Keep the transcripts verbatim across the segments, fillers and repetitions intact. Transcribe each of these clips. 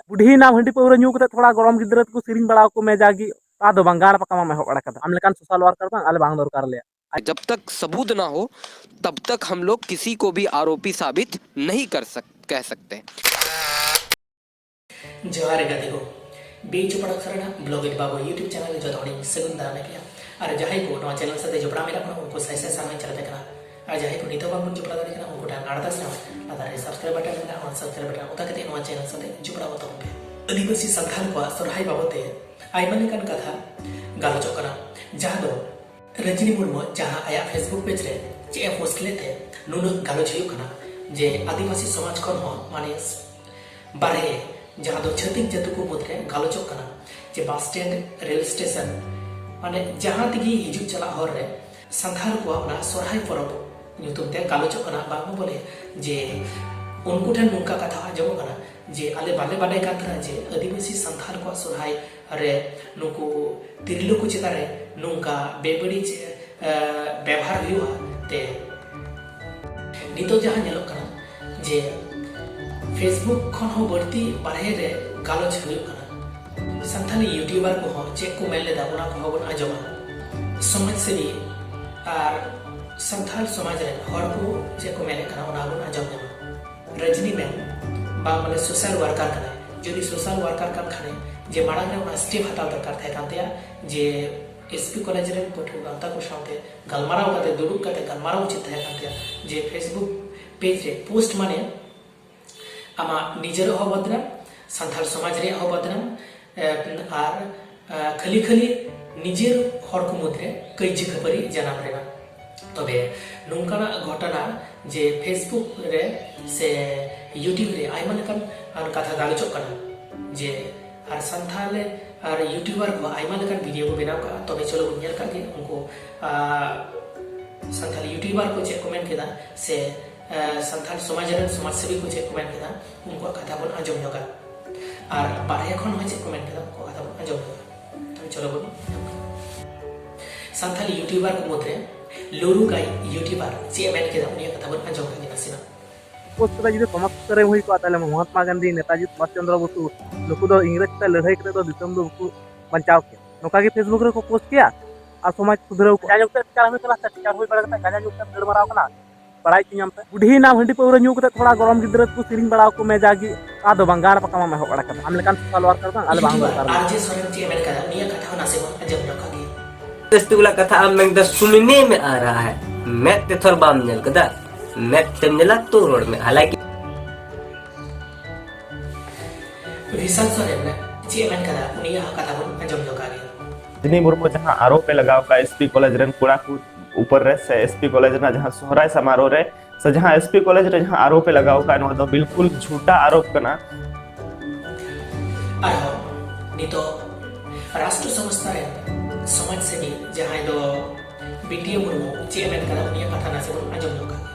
ᱵᱩᱰᱷᱤᱭᱮᱱᱟᱢ, ᱦᱟᱺᱰᱤ ᱯᱟᱹᱣᱨᱟᱹ ᱧᱩ ᱠᱟᱛᱮ ᱛᱷᱚᱲᱟ ᱜᱚᱲᱚᱢ ᱜᱤᱫᱽᱨᱟᱹ ᱛᱟᱠᱚ ᱥᱮᱨᱮᱧ ᱵᱟᱲᱟ ᱟᱠᱚ ᱢᱮ ᱡᱟᱜᱮ, ᱚᱱᱟ ᱫᱚ ᱵᱟᱝ, ᱜᱟᱲ ᱯᱟᱠᱟᱢ ᱮᱦᱚᱵ ᱵᱟᱲᱟ ᱠᱟᱫᱟ᱾ ᱟᱢ ᱞᱮᱠᱟᱱ social worker ᱵᱟᱝ, ᱟᱞᱮ ᱵᱟᱝ ᱫᱚᱨᱠᱟᱨ ᱞᱮᱭᱟ᱾ जब तक सबूत ना हो, तब तक हम लोग किसी को भी आरोपी साबित नहीं कर सक कह सकते। ᱡᱚᱦᱟᱨ ᱜᱮ ᱜᱟᱛᱮ ᱠᱚ, ᱵᱤ ᱪᱚᱯᱚᱲ ᱟᱠᱷᱲᱟ ᱨᱮᱱᱟᱜ ᱵᱞᱚᱜ ᱮᱰ ᱵᱟᱵᱩ YouTube ᱪᱮᱱᱮᱞ ᱨᱮ ᱡᱚᱛᱚ ᱦᱚᱲᱤᱧ ᱥᱟᱹᱜᱩᱱ ᱫᱟᱨᱟᱢᱮᱫ ᱯᱮᱭᱟ᱾ ᱟᱨ ᱡᱟᱦᱟᱸᱭ ᱠᱚ ᱱᱚᱣᱟ ᱪᱮᱱᱮᱞ ᱥᱟᱛᱮ ᱡᱚᱯᱲᱟᱣ ᱢᱮᱱᱟᱜ ᱵᱚᱱᱟ, ᱩᱱᱠᱩ ᱥᱟᱭ ᱥᱟᱭ ᱥᱟᱨᱦᱟᱣ ᱤᱧ ᱪᱟᱞ ᱟᱯᱮ ᱠᱟᱱᱟ᱾ ᱟᱨ ᱡᱟᱦᱟᱸᱭ ᱠᱚ ᱱᱤᱛᱚᱜ ᱵᱟᱝ ᱵᱚᱱ ᱡᱚᱯᱲᱟᱣ ᱫᱟᱲᱮ ᱠᱟᱱᱟ, ᱩᱱᱠᱩ ᱴᱷᱮᱱ ᱟᱨᱫᱟᱥ ᱢᱮᱱᱟᱜᱼᱟ, ᱞᱟᱛᱟᱨ ᱨᱮ subscribe button ᱢᱮᱱᱟᱜᱼᱟ, ᱚᱱᱟ subscribe button ᱚᱛᱟ ᱠᱟᱛᱮ ᱱᱚᱣᱟ ᱪᱮᱱᱮᱞ ᱥᱟᱛᱮ ᱡᱚᱯᱲᱟᱣ ᱛᱟᱵᱚᱱ ᱯᱮ᱾ ᱟᱹᱫᱤᱵᱟᱹᱥᱤ ᱥᱟᱱᱛᱟᱲ ᱠᱚᱣᱟᱜ ᱥᱚᱨᱦᱟᱭ ᱵᱟᱵᱚᱫ ᱛᱮ ᱟᱭᱢᱟ ᱞᱮᱠᱟᱱ ᱠᱟᱛᱷᱟ ᱜᱟᱞᱚᱪᱚᱜ ᱠᱟᱱᱟ, ᱡᱟᱦᱟᱸ ᱫᱚ ᱨᱚᱡᱽᱱᱤ ᱢᱩᱨᱢᱩ ᱡᱟᱦᱟᱸ ᱟᱭᱟᱜ Facebook page ᱨᱮ ᱪᱮᱫ ᱮ post ᱞᱮᱫ ᱛᱮ ᱱᱩᱱᱟᱹᱜ ᱜᱟᱞᱚᱪ ᱦᱩᱭᱩᱜ ᱠᱟᱱᱟ, ᱡᱮ ᱟᱹᱫᱤᱵᱟᱹᱥᱤ ᱥᱚᱢᱟᱡᱽ ᱠᱷᱚᱱ ᱦᱚᱸ, ᱢᱟᱱᱮ, ᱵᱟᱨᱦᱮ, ᱡᱟᱦᱟᱸ ᱫᱚ ᱪᱷᱟᱹᱛᱤᱠ ᱡᱟᱹᱛᱤ ᱠᱚ ᱢᱩᱫᱽᱨᱮ ᱜᱟᱞᱚᱪᱚᱜ ᱠᱟᱱᱟ, ᱡᱮ bus stand, rail station, ᱢᱟᱱᱮ, ᱡᱟᱦᱟᱸ ᱛᱮᱜᱮ ᱦᱤᱡᱩᱜ ᱪᱟᱞᱟᱜ ᱦᱚᱨ ᱨᱮ ᱥᱟᱱᱛᱟᱲ ᱠᱚᱣᱟᱜ ᱚᱱᱟ ᱥᱚᱨᱦᱟᱭ ᱯᱚᱨᱚᱵᱽ ᱧᱩᱛᱩᱢ ᱛᱮ ᱜᱟᱞᱚᱪᱚᱜ ᱠᱟᱱᱟ, ᱵᱟᱝᱢᱟ ᱵᱚᱞᱮ, ᱡᱮ ᱩᱱᱠᱩ ᱴᱷᱮᱱ ᱱᱚᱝᱠᱟ ᱠᱟᱛᱷᱟ ᱟᱸᱡᱚᱢᱚᱜ ᱠᱟᱱᱟ, ᱡᱮ ᱟᱞᱮ ᱵᱟᱞᱮ ᱵᱟᱰᱟᱭ ᱠᱟᱱ ᱛᱟᱦᱮᱱᱟ ᱡᱮ ᱟᱹᱫᱤᱵᱟᱹᱥᱤ ᱥᱟᱱᱛᱟᱲ ᱠᱚᱣᱟᱜ ᱥᱚᱨᱦᱟᱭ ᱨᱮ ᱱᱩᱠᱩ ᱛᱤᱨᱞᱟᱹ ᱠᱚ ᱪᱮᱛᱟᱱ ᱨᱮ ᱱᱚᱝᱠᱟ ᱵᱮᱵᱟᱹᱲᱤᱡ, ᱮ, ᱵᱮᱵᱷᱟᱨ ᱦᱩᱭᱩᱜᱼᱟ᱾ ᱛᱮ ᱱᱤᱛᱚᱜ ᱡᱟᱦᱟᱸ ᱧᱮᱞᱚᱜ ᱠᱟᱱᱟ ᱡᱮ Facebook ᱠᱷᱚᱱ ᱦᱚᱸ ᱵᱟᱹᱲᱛᱤ ᱵᱟᱨᱦᱮ ᱨᱮ ᱜᱟᱞᱚᱪ ᱦᱩᱭᱩᱜ ᱠᱟᱱᱟ᱾ ᱥᱟᱱᱛᱟᱲᱤ YouTuber ᱠᱚᱦᱚᱸ ᱪᱮᱫ ᱠᱚ ᱢᱮᱱ ᱞᱮᱫᱟ, ᱚᱱᱟ ᱠᱚᱦᱚᱸ ᱵᱚᱱ ᱟᱸᱡᱚᱢᱟ᱾ ᱥᱚᱢᱟᱡᱽ ᱥᱮᱵᱤ ᱟᱨ ᱥᱟᱱᱛᱟᱲ ᱥᱚᱢᱟᱡᱽ ᱨᱮᱱ ᱦᱚᱲ ᱠᱚ ᱪᱮᱫ ᱠᱚ ᱢᱮᱱᱮᱫ ᱠᱟᱱᱟ, ᱚᱱᱟ ᱵᱚᱱ ᱟᱸᱡᱚᱢ ᱧᱟᱢᱟ᱾ ᱨᱚᱡᱽᱱᱤ ᱢᱮᱢ ᱵᱟᱝ ᱢᱟᱱᱮ social worker ᱠᱟᱱᱟᱭ᱾ ᱡᱩᱫᱤ social worker ᱠᱟᱱ ᱠᱷᱟᱱᱮ, ᱡᱮ ᱢᱟᱲᱟᱝ ᱨᱮ ᱚᱱᱟ step ᱦᱟᱛᱟᱣ ᱫᱚᱨᱠᱟᱨ ᱛᱟᱦᱮᱸ ᱠᱟᱱ ᱛᱟᱭᱟ, ᱡᱮ S P college ᱨᱮᱱ ᱯᱟᱹᱴᱷᱩᱣᱟᱹ ᱜᱟᱶᱛᱟ ᱠᱚ ᱥᱟᱶᱛᱮ ᱜᱟᱞᱢᱟᱨᱟᱣ ᱠᱟᱛᱮ, ᱫᱩᱲᱩᱵ ᱠᱟᱛᱮ ᱜᱟᱞᱢᱟᱨᱟᱣ ᱩᱪᱤᱛ ᱛᱟᱦᱮᱸ ᱠᱟᱱ ᱛᱟᱭᱟ, ᱡᱮ Facebook page ᱨᱮ post ᱢᱟᱱᱮ ᱟᱢᱟᱜ ᱱᱤᱡᱮᱨᱟᱜ ᱦᱚᱸ ᱵᱚᱫᱱᱟᱢ, ᱥᱟᱱᱛᱟᱲ ᱥᱚᱢᱟᱡᱽ ᱨᱮᱭᱟᱜ ᱦᱚᱸ ᱵᱚᱫᱱᱟᱢ, ᱮ, ᱟᱨ, ᱮ, ᱠᱷᱟᱹᱞᱤ ᱠᱷᱟᱹᱞᱤ ᱱᱤᱡᱮᱨ ᱦᱚᱲ ᱠᱚ ᱢᱩᱫᱽᱨᱮ ᱠᱟᱹᱭᱡᱟᱹ ᱠᱷᱟᱹᱯᱟᱹᱨᱤ ᱡᱟᱱᱟᱢ ᱨᱮᱱᱟᱜ᱾ ᱛᱚᱵᱮ ᱱᱚᱝᱠᱟᱱᱟᱜ ᱜᱷᱚᱴᱚᱱᱟ ᱡᱮ Facebook ᱨᱮ ᱥᱮ YouTube ᱨᱮ ᱟᱭᱢᱟ ᱞᱮᱠᱟᱱ ᱠᱟᱛᱷᱟ ᱜᱟᱞᱚᱪᱚᱜ ᱠᱟᱱᱟ, ᱡᱮ ᱟᱨ ᱥᱟᱱᱛᱟᱲ ᱟᱨ YouTuber ᱠᱚ ᱟᱭᱢᱟ ᱞᱮᱠᱟᱱ video ᱠᱚ ᱵᱮᱱᱟᱣ ᱠᱟᱜᱼᱟ᱾ ᱛᱚᱵᱮ ᱪᱚᱞᱚ ᱵᱚᱱ ᱧᱮᱞ ᱠᱟᱜ ᱜᱮ ᱩᱱᱠᱩ, ᱟ, ᱥᱟᱱᱛᱟᱲ YouTuber ᱠᱚ ᱪᱮᱫ ᱠᱚ ᱢᱮᱱ ᱠᱮᱫᱟ ᱥᱮ, ᱟ, ᱥᱟᱱᱛᱟᱲ ᱥᱚᱢᱟᱡᱽ ᱨᱮᱱ ᱥᱚᱢᱟᱡᱽ ᱥᱮᱵᱤ ᱠᱚ ᱪᱮᱫ ᱠᱚ ᱢᱮᱱ ᱠᱮᱫᱟ, ᱩᱱᱠᱩᱣᱟᱜ ᱠᱟᱛᱷᱟ ᱵᱚᱱ ᱟᱸᱡᱚᱢ ᱧᱚᱜᱟ᱾ ᱟᱨ ᱵᱟᱨᱦᱮ ᱠᱷᱚᱱ ᱦᱚᱸ ᱪᱮᱫ ᱠᱚ ᱢᱮᱱ ᱠᱮᱫᱟ, ᱩᱱᱠᱩᱣᱟᱜ ᱠᱟᱛᱷᱟ ᱵᱚᱱ ᱟᱸᱡᱚᱢ ᱧᱚᱜᱟ᱾ ᱛᱚᱵᱮ ᱪᱚᱞᱚ ᱵᱚᱱ ᱧᱮᱞ ᱠᱟᱜᱼᱟ᱾ ᱥᱟᱱᱛᱟᱲ YouTuber ᱠᱚ ᱢᱩᱫᱽᱨᱮ ᱞᱩᱨᱩ ᱜᱟᱭ YouTuber ᱪᱮᱫ ᱮ ᱢᱮᱱ ᱠᱮᱫᱟ, ᱩᱱᱤᱭᱟᱜ ᱠᱟᱛᱷᱟ ᱵᱚᱱ ᱟᱸᱡᱚᱢ ᱠᱟᱜ ᱜᱮ ᱱᱟᱥᱮᱱᱟᱜ᱾ ᱯᱳᱥᱴ ᱠᱟᱫᱟ, ᱡᱩᱫᱤ ᱥᱚᱢᱟᱡᱽ ᱥᱩᱥᱟᱹᱨᱮᱢ ᱦᱩᱭ ᱠᱚᱜᱼᱟ, ᱛᱟᱦᱚᱞᱮ ᱢᱚᱦᱟᱛᱢᱟ ᱜᱟᱱᱫᱷᱤ, ᱱᱮᱛᱟᱡᱤ ᱥᱩᱵᱷᱟᱥ ᱪᱚᱱᱫᱨᱚ ᱵᱚᱥᱩ, ᱱᱩᱠᱩ ᱫᱚ ᱤᱝᱨᱮᱡᱽ ᱥᱟᱛᱮ ᱞᱟᱹᱲᱦᱟᱹᱭ ᱠᱟᱛᱮ ᱫᱚ ᱫᱤᱥᱚᱢ ᱫᱚ ᱵᱟᱠᱚ ᱵᱟᱧᱪᱟᱣ ᱠᱮᱭᱟ᱾ ᱱᱚᱝᱠᱟ ᱜᱮ Facebook ᱨᱮᱠᱚ ᱯᱳᱥᱴ ᱠᱮᱭᱟ ᱟᱨ ᱥᱚᱢᱟᱡᱽ ᱥᱩᱫᱷᱨᱟᱹᱣ ᱠᱚ᱾ ᱜᱟᱸᱡᱟ ᱧᱩ ᱠᱟᱛᱮ ᱴᱤᱪᱟᱨ ᱦᱩᱭ ᱠᱟᱱᱟ ᱥᱮ ᱴᱤᱪᱟᱨ ᱦᱩᱭ ᱵᱟᱲᱟ ᱠᱟᱛᱮ ᱜᱟᱸᱡᱟ ᱧᱩ ᱠᱟᱛᱮ ᱫᱟᱹᱲ ᱢᱟᱨᱟᱣ ᱠᱟᱱᱟ, ᱵᱟᱲᱟᱭ ᱦᱚᱪᱚᱧᱟᱢ ᱯᱮ᱾ ᱵᱩᱰᱷᱤ ᱱᱟᱢ ᱦᱟᱺᱰᱤ ᱯᱟᱹᱣᱨᱟᱹ ᱧᱩ ᱠᱟᱛᱮ ᱛᱷᱚᱲᱟ ᱜᱚᱨᱚᱢ ᱜᱤᱫᱽᱨᱟᱹ ᱠᱚ ᱥᱮᱨᱮᱧ ᱵᱟᱲᱟᱣ ᱠᱚ ᱢᱮ ᱡᱟᱜᱮ, ᱟᱫᱚ ᱵᱟᱝ ᱜᱟᱲ ᱯᱟᱠᱟᱢ ᱮᱦᱚᱵ ᱵᱟᱲᱟ ᱠᱟᱫᱟ᱾ ᱟᱢ ᱞᱮᱠᱟᱱ ᱥᱳᱥᱟᱞ ᱣᱟᱨᱠᱟᱨ ᱵᱟᱝ, ᱟᱞᱮ ᱵᱟᱝ ᱫᱚᱨᱠᱟᱨ᱾ ᱟᱨ ᱡᱮ ᱥᱚᱨᱮᱱ ᱪᱮᱫ ᱮ ᱢᱮᱱ ᱠᱟᱫᱟ, ᱩᱱᱤᱭᱟᱜ ᱠᱟᱛᱷᱟ ᱦᱚᱸ ᱱᱟᱥᱮ ᱵᱚᱱ ᱟᱸᱡᱚᱢ ᱧᱚᱜ ᱠᱟᱜ ᱜᱮ᱾ ᱡᱟᱹᱥᱛᱤ ᱵᱚᱞᱟ ᱠᱟᱛᱷᱟ ᱟᱢ ᱢᱮᱱ ᱠᱮᱫᱟ, ᱥᱩᱱᱱᱮ ᱢᱮ ᱟ ᱨᱟᱦᱟ ᱦᱟᱭ, ᱢᱮᱫ ᱛᱮ ᱛᱷᱚᱨ ᱵᱟᱢ ᱧᱮᱞ ᱠᱟᱫᱟ, ᱢᱮᱫ ᱛᱮᱢ ᱧᱮᱞᱟ ᱛᱚ ᱨᱚᱲ ᱢᱮ, ᱦᱟᱞᱟᱭ ᱵᱤᱥᱟᱞ ᱥᱚᱨᱮᱱ ᱪᱮᱫ ᱮ ᱢᱮᱱ ᱠᱟᱫᱟ, ᱩᱱᱤᱭᱟᱜ ᱦᱚᱸ ᱠᱟᱛᱷᱟ ᱵᱚᱱ ᱟᱸᱡᱚᱢ ᱧᱚᱜ ᱠᱟᱜ ᱜᱮ᱾ ᱨᱚᱡᱽᱱᱤ ᱢᱩᱨᱢᱩ ᱡᱟᱦᱟᱸ ᱟᱨᱳᱯ ᱮ ᱞᱟᱜᱟᱣ ᱠᱟᱜᱼᱟ ᱮᱥ ᱯᱤ ᱠᱚᱞᱮᱡᱽ ᱨᱮᱱ ᱠᱚᱲᱟ ᱠᱚ ᱩᱯᱚᱨ ᱨᱮ, ᱥᱮ ᱮᱥ ᱯᱤ ᱠᱚᱞᱮᱡᱽ ᱨᱮᱱᱟᱜ ᱡᱟᱦᱟᱸ ᱥᱚᱦᱨᱟᱭ ᱥᱟᱢᱟᱨᱳᱦ ᱨᱮ, ᱥᱮ ᱡᱟᱦᱟᱸ ᱮᱥ ᱯᱤ ᱠᱚᱞᱮᱡᱽ ᱨᱮ ᱡᱟᱦᱟᱸ ᱟᱨᱳᱯ ᱮ ᱞᱟᱜᱟᱣ ᱠᱟᱜᱼᱟ, ᱱᱚᱣᱟ ᱫᱚ ᱵᱤᱞᱠᱩᱞ ᱡᱷᱩᱴᱟ ᱟᱨᱳᱯ ᱠᱟᱱᱟ᱾ ᱟᱨᱦᱚᱸ ᱱᱤᱛᱚᱜ ᱨᱟᱥᱴᱨᱚ ᱥᱚᱝᱥᱛᱷᱟ ᱨᱮᱱ ᱥᱚᱢᱟᱡᱽ ᱥᱮᱵᱤ ᱡᱟᱦᱟᱸᱭ ᱫᱚ ᱵᱤᱴᱤᱭᱟᱹ ᱢᱩᱨᱢᱩ ᱪᱮᱫ ᱮ ᱢᱮᱱ ᱠᱟᱫᱟ, ᱩᱱᱤᱭᱟᱜ ᱠᱟᱛᱷᱟ ᱱᱟᱥᱮ ᱵᱚᱱ ᱟᱸᱡᱚᱢ ᱧᱚᱜ ᱠᱟᱜ ᱜᱮ᱾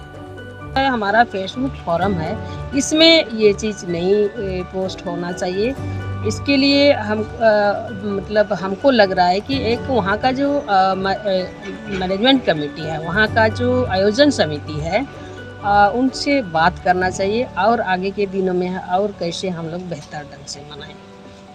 हमारा Facebook फोरम है, इसमें ये चीज़ नहीं, ए, पोस्ट होना चाहिए। इसके लिए हम, अ, मतलब हमको लग रहा है कि एक वहाँ का जो, अ, म-, अ, मैनेजमेंट कमेटी है, वहाँ का जो आयोजन समिति है, अ, उनसे बात करना चाहिए और आगे के दिनों में और कैसे हम लोग बेहतर ढंग से मनाएं।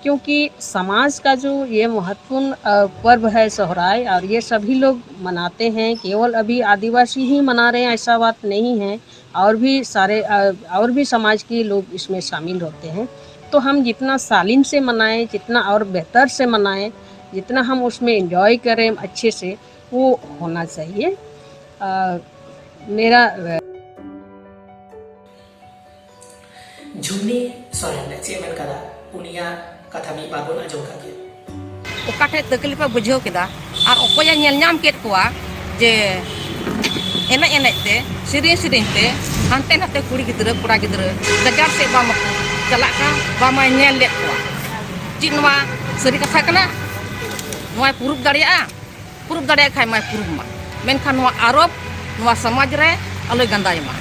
क्योंकि समाज का जो ये महत्वपूर्ण, अ, पर्व है सोहराय, और ये सभी लोग मनाते हैं, केवल अभी आदिवासी ही मना रहे हैं, ऐसा बात नहीं है। और भी सारे, अ, और भी समाज के लोग इसमें शामिल होते हैं। तो हम जितना सालीन से मनाएं, जितना और बेहतर से मनाएं, जितना हम उसमें एंजॉय करें अच्छे से, वो होना चाहिए। अ, मेरा, ᱡᱷᱩᱢᱱᱤ ᱥᱚᱨᱮᱱ ᱪᱮᱫ ᱮ ᱢᱮᱱ ᱠᱟᱫᱟ, ᱩᱱᱤᱭᱟᱜ ᱠᱟᱛᱷᱟ ᱢᱤᱫ ᱵᱟᱨ ᱵᱚᱱ ᱟᱸᱡᱚᱢ ᱠᱟᱜ ᱜᱮ᱾ ᱚᱠᱟ ᱴᱷᱮᱡ ᱛᱟᱠᱞᱤᱯ ᱮ ᱵᱩᱡᱷᱟᱹᱣ ᱠᱮᱫᱟ ᱟᱨ ᱚᱠᱚᱭᱮ ᱧᱮᱞ ᱧᱟᱢ ᱠᱮᱫ ᱠᱚᱣᱟ ᱡᱮ ᱮᱱᱮᱡ ᱮᱱᱮᱡ ᱛᱮ, ᱥᱮᱨᱮᱧ ᱥᱮᱨᱮᱧ ᱛᱮ ᱦᱟᱱᱛᱮ ᱱᱟᱛᱮ ᱠᱩᱲᱤ ᱜᱤᱫᱽᱨᱟᱹ, ᱠᱚᱲᱟ ᱜᱤᱫᱽᱨᱟᱹ ᱜᱟᱡᱟᱲ ᱥᱮᱫ ᱵᱟᱢ ᱪᱟᱞᱟᱜ ᱠᱟᱱ, ᱵᱟᱢ ᱧᱮᱞ ᱞᱮᱫ ᱠᱚᱣᱟ᱾ ᱪᱮᱫ ᱱᱚᱣᱟ ᱥᱟᱹᱨᱤ ᱠᱟᱛᱷᱟ ᱠᱟᱱᱟ? ᱱᱚᱣᱟᱭ ᱯᱩᱨᱩᱵ ᱫᱟᱲᱮᱭᱟᱜᱼᱟ? ᱯᱩᱨᱩᱵ ᱫᱟᱲᱮᱭᱟᱜ ᱠᱷᱟᱡ ᱢᱟᱭ ᱯᱩᱨᱩᱵ ᱢᱟ, ᱢᱮᱱᱠᱷᱟᱱ ᱱᱚᱣᱟ ᱟᱨᱳᱯ ᱱᱚᱣᱟ ᱥᱚᱢᱟᱡᱽ ᱨᱮ ᱟᱞᱚᱭ ᱜᱟᱸᱫᱟᱭ ᱢᱟ᱾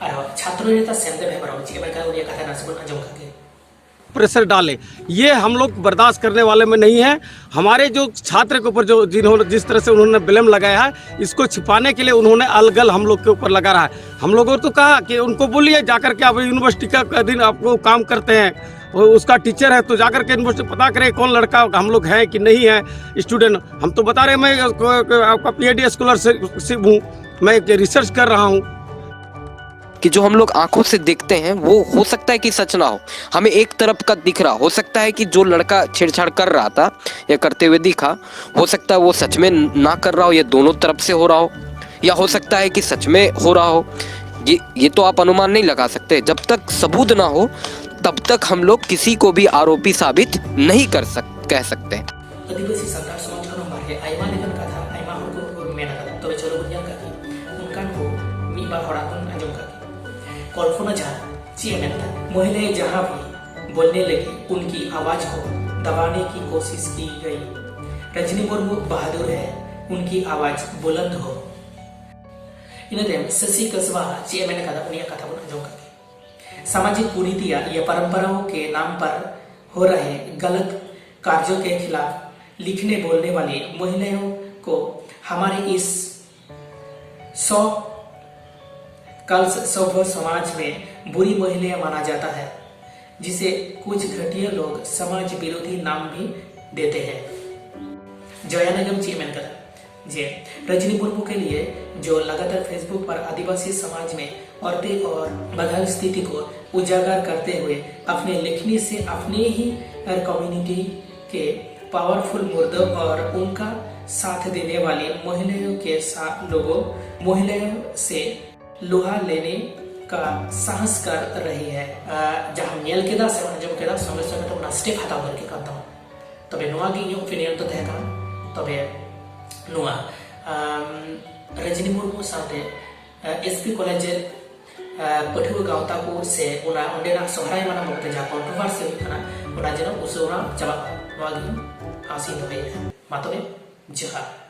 ᱟᱨᱦᱚᱸ ᱪᱷᱟᱛᱨᱚ ᱱᱮᱛᱟ ᱥᱮᱢᱫᱮᱵ ᱦᱮᱢᱵᱨᱚᱢ ᱪᱮᱫ ᱮ ᱢᱮᱱ ᱠᱟᱫᱟ, ᱩᱱᱤᱭᱟᱜ ᱠᱟᱛᱷᱟ ᱱᱟᱥᱮ ᱵᱚᱱ ᱟᱸᱡᱚᱢ ᱠᱟᱜ ᱜᱮ᱾ प्रेशर डाले, ये हम लोग बर्दाश्त करने वाले में नहीं है। हमारे जो छात्र के ऊपर जो जिन्होंने, जिस तरह से उन्होंने ब्लेम लगाया है, इसको छिपाने के लिए उन्होंने अलगल हम लोग के ऊपर लगा रहा है। हम लोगों को तो कहा कि उनको बोलिए जाकर के, आप यूनिवर्सिटी का, का दिन आपको काम करते हैं, वो उसका टीचर है, तो जाकर के यूनिवर्सिटी पता करें कौन लड़का हम लोग हैं कि नहीं है स्टूडेंट। हम तो बता रहे, मैं आपका पीएचडी स्कॉलरशिप हूँ, मैं रिसर्च कर रहा हूँ। कि जो हम लोग आंखों से देखते हैं वो हो सकता है कि सच ना हो, हमें एक तरफ का दिख रहा। हो सकता है कि जो लड़का छेड़छाड़ कर रहा था या करते हुए दिखा, हो सकता है वो सच में ना कर रहा हो, या दोनों तरफ से हो रहा हो, या हो सकता है कि सच में हो रहा हो। ये ये तो आप अनुमान नहीं लगा सकते। जब तक सबूत ना हो, तब तक हम लोग किसी को भी आरोपी साबित नहीं कर सक कह सकते हैं। ᱟᱹᱫᱤᱵᱟᱹᱥᱤ ᱥᱟᱱᱛᱟᱲ ᱥᱚᱢᱟᱡᱽ ᱠᱷᱚᱱ ᱦᱚᱸ ᱵᱟᱦᱨᱮ ᱟᱭᱢᱟ ᱞᱮᱠᱟᱱ ᱠᱟᱛᱷᱟ ᱟᱭᱢᱟ ᱦᱚᱲ ᱠᱚ ᱢᱮᱱ ᱟᱠᱟᱫᱟ᱾ ᱛᱚᱵᱮ ᱪᱚᱞᱚ ᱵᱚᱱ ᱧᱮᱞ ᱠᱟᱜ ᱜᱮ, ᱚᱱᱠᱟᱱ ᱠᱚ ᱢᱤᱫ ᱵᱟᱨ ᱦᱚᱲᱟᱜ ᱵᱚᱱ ᱟᱸᱡᱚᱢ ᱠᱟᱜ ᱜᱮ᱾ ᱠᱚᱞᱯᱚᱱᱟ ᱡᱷᱟ ᱪᱮᱫ ᱮ ᱢᱮᱱ ᱮᱫᱟ? महिलाएं जहाँ भी बोलने लगी, उनकी आवाज को दबाने की कोशिश की गई। रजनी मुर्मू बहादुर है, उनकी आवाज बुलंद हो। ᱤᱱᱟᱹ ᱛᱟᱭᱚᱢ ᱥᱚᱥᱤ ᱠᱟᱥᱣᱟ ᱪᱮᱫ ᱮ ᱢᱮᱱ ᱟᱠᱟᱫᱟ, ᱩᱱᱤᱭᱟᱜ ᱠᱟᱛᱷᱟ ᱵᱚᱱ ᱟᱸᱡᱚᱢ ᱠᱟᱜ ᱜᱮ᱾ सामाजिक कुरीतियां या परंपराओं के नाम पर हो रहे गलत कार्यों के खिलाफ लिखने बोलने वाली महिलाओं को हमारे इस सौ कल्स सभ्य समाज में बुरी महिलाएं माना जाता है, जिसे कुछ घटिया लोग समाज विरोधी नाम भी देते हैं। ᱡᱚᱭᱟᱱᱟᱜᱟᱢ ᱪᱮᱫ ᱢᱮᱱ ᱠᱟᱫᱟ ᱡᱮ ᱨᱟᱡᱽᱱᱤ ᱢᱩᱨᱢᱩ ᱠᱮ ᱞᱤᱭᱮ ᱡᱚ ᱞᱟᱜᱟᱛᱟᱨ ᱯᱷᱮᱥᱵᱩᱠ ᱯᱟᱨ ᱟᱹᱫᱤᱵᱟᱹᱥᱤ ᱥᱚᱢᱟᱡᱽ ᱢᱮ ᱚᱨᱛᱮ ᱚᱨ ᱵᱟᱜᱷᱟᱞ ᱥᱛᱷᱤᱛᱤ ᱠᱚ ᱩᱡᱟᱜᱟᱨ ᱠᱟᱨᱛᱮ ᱦᱩᱭᱮ ᱟᱯᱱᱮ ᱞᱮᱠᱷᱱᱤ ᱥᱮ ᱟᱯᱱᱮ ᱦᱤ ᱟᱨ ᱠᱚᱢᱤᱭᱩᱱᱤᱴᱤ ᱠᱮ ᱯᱟᱣᱟᱨᱯᱷᱩᱞ ᱢᱩᱨᱫᱚ ᱚᱨ ᱩᱱᱠᱟ ᱥᱟᱛᱷ ᱫᱮᱱᱮ ᱣᱟᱞᱤ ᱢᱚᱦᱤᱞᱟᱭᱚ ᱠᱮ ᱥᱟᱛᱷ ᱞᱚᱜᱚ ᱢᱚᱦᱤᱞᱟᱭᱚ ᱥᱮ ᱞᱚᱦᱟ ᱞᱮᱱᱮ ᱠᱟ ᱥᱟᱦᱚᱥ ᱠᱟᱨ ᱨᱟᱦᱤ ᱦᱮ᱾ ᱡᱟᱦᱟᱸᱢ ᱧᱮᱞ ᱠᱮᱫᱟ ᱥᱮ ᱟᱸᱡᱚᱢ ᱠᱮᱫᱟ, ᱥᱚᱸᱜᱮ ᱥᱚᱸᱜᱮ ᱛᱮ ᱚᱱᱟ ᱥᱴᱮᱯ ᱦᱟᱛᱟᱣ ᱫᱚᱨᱠᱟᱨ ᱠᱟᱱ ᱛᱟᱢᱟ᱾ ᱛᱚᱵᱮ ᱱᱚᱣᱟ ᱜᱮ ᱤᱧᱟᱹᱜ ᱚᱯᱤᱱᱤᱭᱚᱱ ᱫᱚ ᱛᱟᱦᱮᱸ ᱠᱟᱱᱟ᱾ ᱛᱚᱵᱮ ᱱᱚᱣᱟ ᱨᱟᱡᱽᱱᱤ ᱢᱩᱨᱢᱩ ᱥᱟᱶᱛᱮ ᱮᱥᱯᱤ ᱠᱚᱞᱮᱡᱽ ᱨᱮ ᱯᱟᱹᱴᱷᱩᱣᱟᱹ ᱜᱟᱶᱛᱟ ᱠᱚ ᱥᱮ ᱚᱱᱟ ᱚᱸᱰᱮᱱᱟᱜ ᱥᱚᱦᱨᱟᱭ ᱢᱟᱱᱟᱣ ᱵᱟᱵᱚᱛ ᱛᱮ ᱡᱟᱦᱟᱸ ᱠᱚᱱᱴᱨᱳᱵᱷᱟᱨᱥᱤ ᱦᱩᱭᱩᱜ ᱠᱟᱱᱟ, ᱚᱱᱟ ᱡᱮᱱᱚ ᱩᱥᱟᱹᱨᱟ ᱪᱟᱵᱟᱜ ᱢᱟ, ᱱᱚᱣᱟ ᱜᱮ ᱤᱧ ᱟᱥ ᱤᱧ ᱫᱚᱦᱚᱭᱮᱫᱼᱟ᱾ ᱢᱟ ᱛᱚᱵᱮ, ᱡᱚᱦᱟᱨ᱾